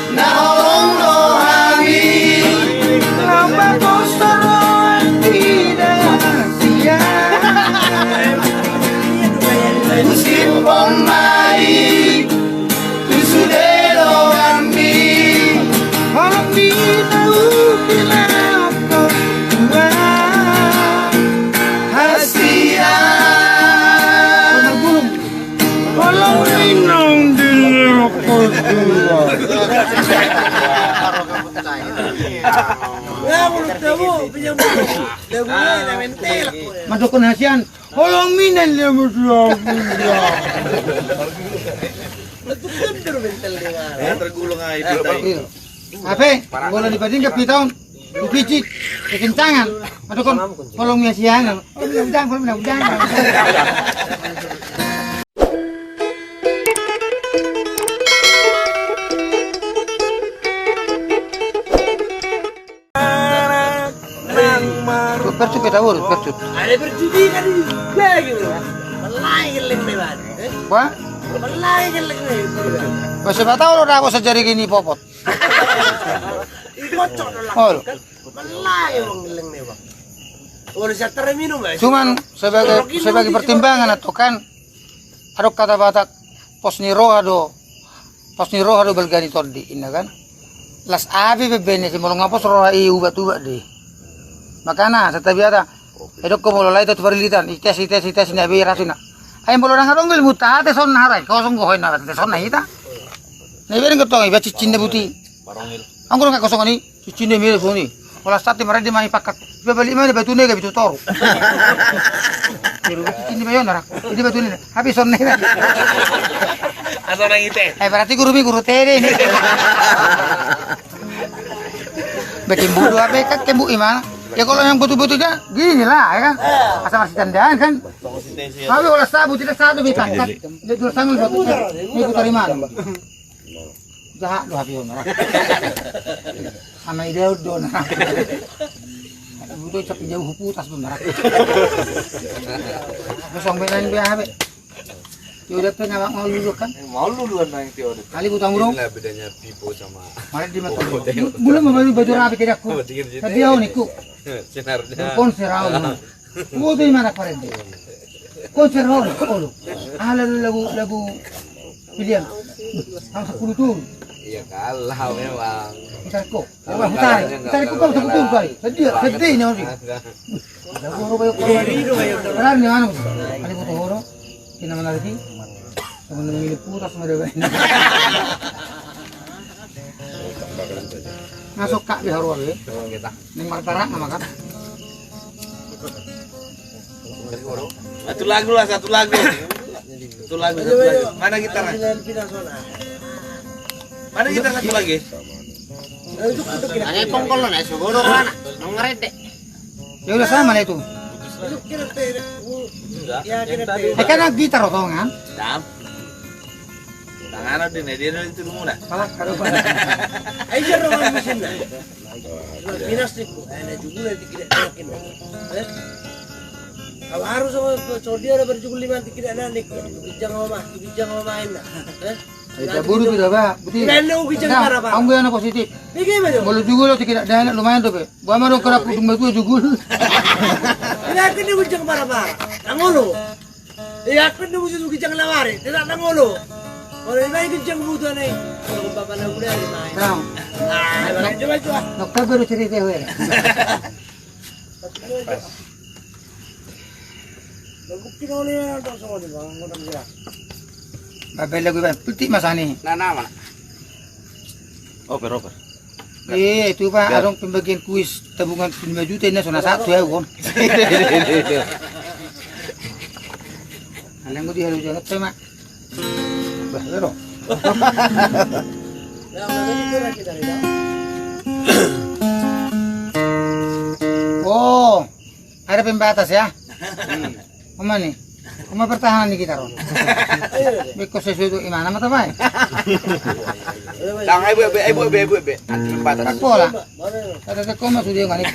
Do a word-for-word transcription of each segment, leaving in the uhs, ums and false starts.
Na holong do hami. Lambat do soroan di dalan sian. Musim pon ma i tu sude do hami. Holong di na uti na ko tua. Hasian. Holong ni na uti na ko tua. Mandok hasian. Holong ni na uti na ko tua. Tergulung aja. Hape, molo dipadingka pitaon, dipicit, kekencangan. Mandok holong ni hasian. Udang, udang, udang. Percut kita urus, percut. Ada percut ini kan lagi, bro. Melai geleng lebat. Wah? Melai geleng lebat. Masa batau lo dapot sajari gini popot. Ikocok do langsung kan. Melai wong geleng lebat. Wong siap terminum, Bang. Cuman sebagai, sebagai pertimbangan atau kan, adong hata Batak, pos ni roha do, pos ni roha do balga ni tondi, inna kan. Las api be bene si molo nga pos roha i ubat-ubat di. Makana satabi hata, edok ko molo lai tu parilitan, ites, ites, ites, na be rasuna. Ai molo nang adong be muta ate son na harai, kosong go hoi na ate son na hita. Na ibe ning ketong iba cicin na buti. Anggo nga kosong ni. Cicin ni mire soni. Ola sate marende mani pakat. Iba balik mani batu nega bitu toru. Biru cicin ni bayon arak. Ini batu nega. Habis on nega. Asal nang ite. Eh, berarti guru mi guru tede ini. Bikin bulu apa kan kembu imana? Ya kalau yang betul-betul kan gini lah ya kan. Asal masih tandaan kan. Tapi ola sabu tidak satu bipakat. Dia dua sangat satu. Ini putar imana. Jahat do hape on. Ama i daud do na. Butuh capi jauh huputas do na. Kosong benan be hape. Yo udah pe nama mau lulu kan. Mau lulu kan nang tio. Kali butang burung. Inilah bedanya Vivo sama. Mari di mata. Belum mau baju rapi tidak ku. Tapi awan iku. Sinarnya. Konser awan. Udah di mana parende? Konser olo, olo. Ala lagu, lagu pilihan. Harus sepuluh tahun. Iya kalah memang. Putar ko. Wah, putar. Putar ko kau sepuluh tahun kali. Sedih, sedih ni orang. Lagu oro bayo kau. Berani anu. Ada foto oro. Kena mana lagi? Teman-teman ini putas sama dia. Masuk kak di haruan ya. Ning martarak nama kan? Satu lagu lah, satu lagu. Satu lagu, satu lagu. Mana gitarnya? Mana gitar satu lagi? Ada pongkol lo, naik segoro kan? Nongrede. Ya udah sama lah itu. Sudah. Yang tadi. Eh, kan gitar otongan. Dam. Tangan ada nih, dia nanti rumah dah. Salah, kado. Ayo, jangan rumah mesin dah. Minas nih, Bu. Eh, na jugul nanti kita enakin. Eh? Kalau harus sama, so dia ada berjugul lima nanti kita enakin. Bijang sama, bijang sama main dah. Eh? Eh, tak buru sudah, Pak. Betul. Tidak ada bijang parah, Pak. Anggo yang positif. Bagaimana? Molo jugul lo tidak ada, lumayan tuh, Pak. Gua mah dong kerap kudu batu jugul. Tidak ada bijang parah, Pak. Nangolo. Iya, kan dia musuh gijang lawari, tidak nang olo. Kalau ini main gijang butuh nih. Kalau bapak lagu dari main. Tahu. Ah, coba, coba. Nok tahu baru cerita gue. Lagu kira oleh yang tahu sama dia, Bang, mau dia. Bapak lagu, Bang, putih mas ani. Nah, nah, mana? Oper, oper. Eh, itu, Pak, adong pembagian kuis tabungan lima juta ini, sona satu ya, Bang. Alang gue di halu jangan tema. Bah, ya dong. Oh. Pembatas ya. Oma ni. Oma pertahanan ni kita ro. Beko sesuai tu imana mata bai. Tang ai buat be, ai buat be, ai buat be. Anti pembatas. Pola. Kata teko ma sude ngani.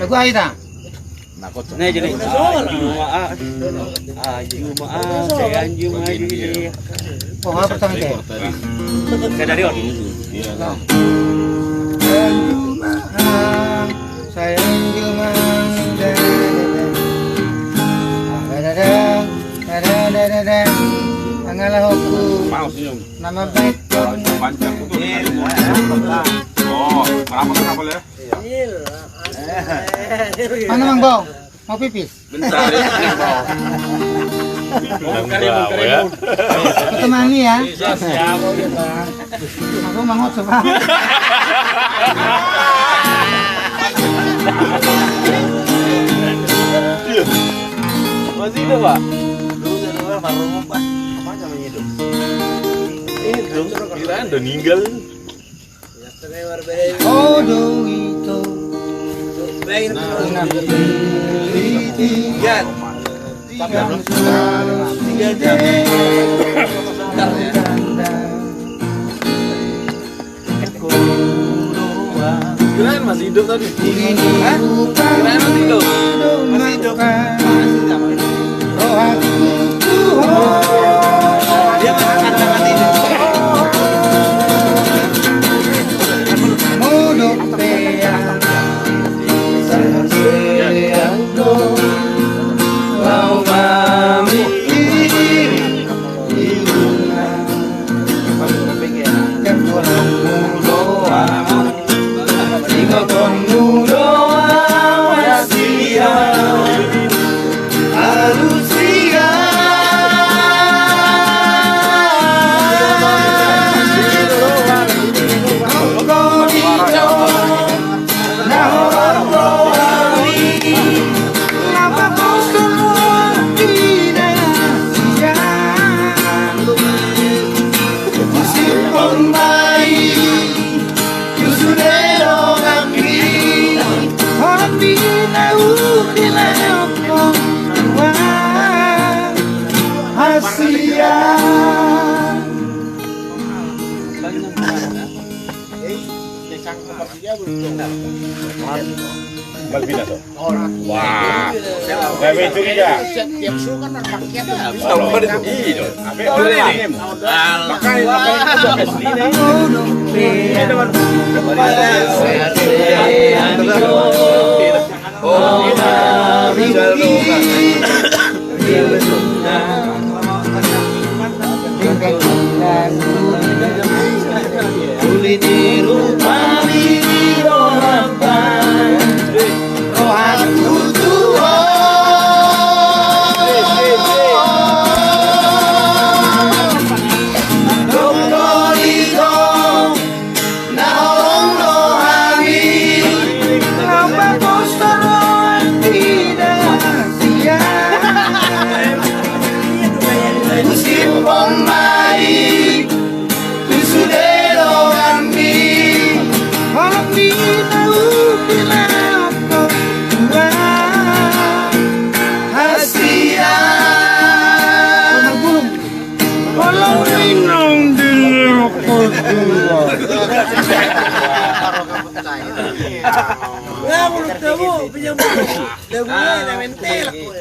Lagu ai ta. Nah, jadi Jumaat. Ah, Jumaat, saya Jumaat di. Oh, apa tadi? Saya dari on. Saya Jumaat. Angala hoku. Nama baik. Oh, berapa kan apa ya? Mana Mang Bau? Mau pipis? Bentar ya. Karimun, karimun. Itu mangi ya. Iya, siap. Aku mangut coba. Masih ada, Pak? Apa namanya itu? Itu, kira udah meninggal. Odo ito. Kirain masih hidup tadi. Hah? Kirain masih hidup. Masih hidup. Dia masih ada mati. Balbina to. Wah. Bebe itu dia. Setiap suka nang pakai. Iya. Apa? Makanya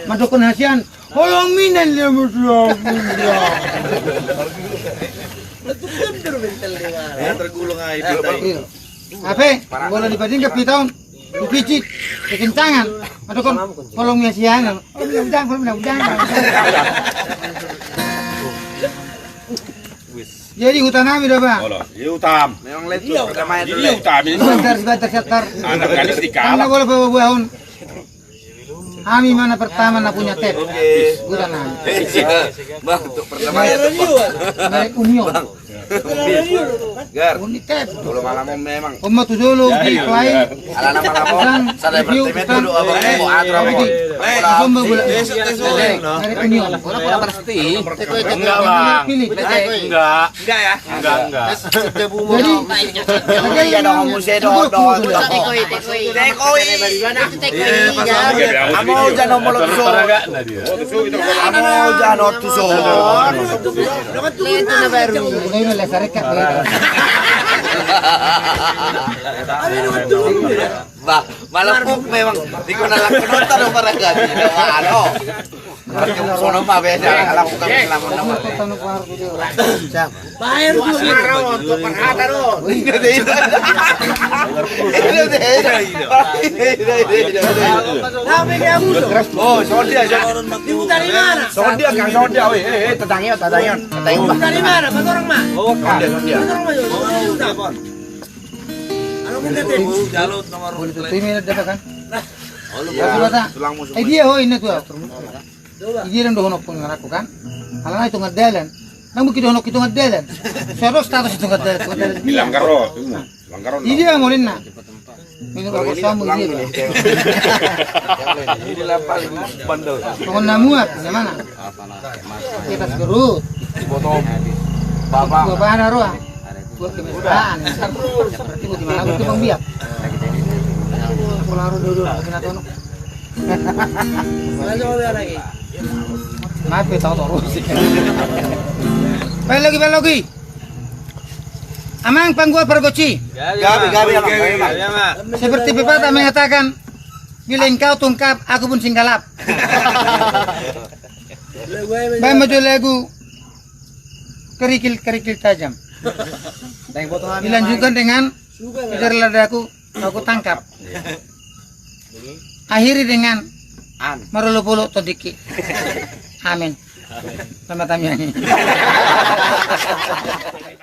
Mandok hasian. Holong minan dia musuh. Tergulung aja. Apa? Bola di bading ke pitong. Dipicit, kekencangan. Ada kon, holong mi hasian. Holong mi hasian, holong mi hasian. Jadi huta nami do, Bang. Iya, huta. Memang lecu. Iya, huta. Iya, huta. Sebentar, sebentar, sebentar. Anak gadis di kalah. Karena bola bawa buahon. Hami ma na pertama na punya tep. Huta nami. Bang, untuk pertama ya. Merek Union. Gar. Unitep. Belum malam memang. Oma tu dulu di klai. Ala nama lama. Sada berteman dulu abang mau atur apa? Lagi. Lagi. Lagi. Lagi. Lagi. Enggak, Bang. Pilih. Enggak. Enggak ya? Enggak, enggak. Jadi, iya dong, mesti dong, dong. Tekoi. Amo jano molo tuso. Amo jano tuso. Ini lah sarekat. Bah, malah puk memang. Di kona lakon nonton dong para gadi. Ano. Sono ma beda, kalau bukan selamat nama. Bayar dulu. Iya, iya. Oh, sondia, sondia. Diputar di mana? Sondia, Kang, sondia. Oi, eh, eh, tetangga, tetangga. Diputar di mana? Patorang ma. Oh, sondia, sondia. Patorang ma. Kalau kita boleh tutup ini ada kan? Iya. Tulang musuh. Eh, dia, oh, ini tuh. Dia yang dohonok pun ngaraku kan. Alana itu ngedalan. Nang bukti dohonok itu ngedalan. Soros status itu ngedalan. Bilang karo, bilang karo. Iya, mau lina. Minum rokok sama dia. Ini lapar bandel. Pokoknya muat, di mana? Kita seru. Botol. Bapak. Bapak ada roa. Buat kemesraan. Seperti di mana? Di Bang Biak. Kalau harus dulu, kita tonok. Maaf ya, tahu terus. Balik lagi, balik lagi. Amang panggua pargonsi. Gabe, gabe, amang, gabe, amang. Seperti pepatah mengatakan, bila engkau tungkap, aku pun singgalap. Baik, maju lagu. Kerikil-kerikil tajam. Dilanjutkan dengan kejar ladaku. Aku tangkap. Akhiri dengan marolopolo tondiki. Amin. Selamat kami.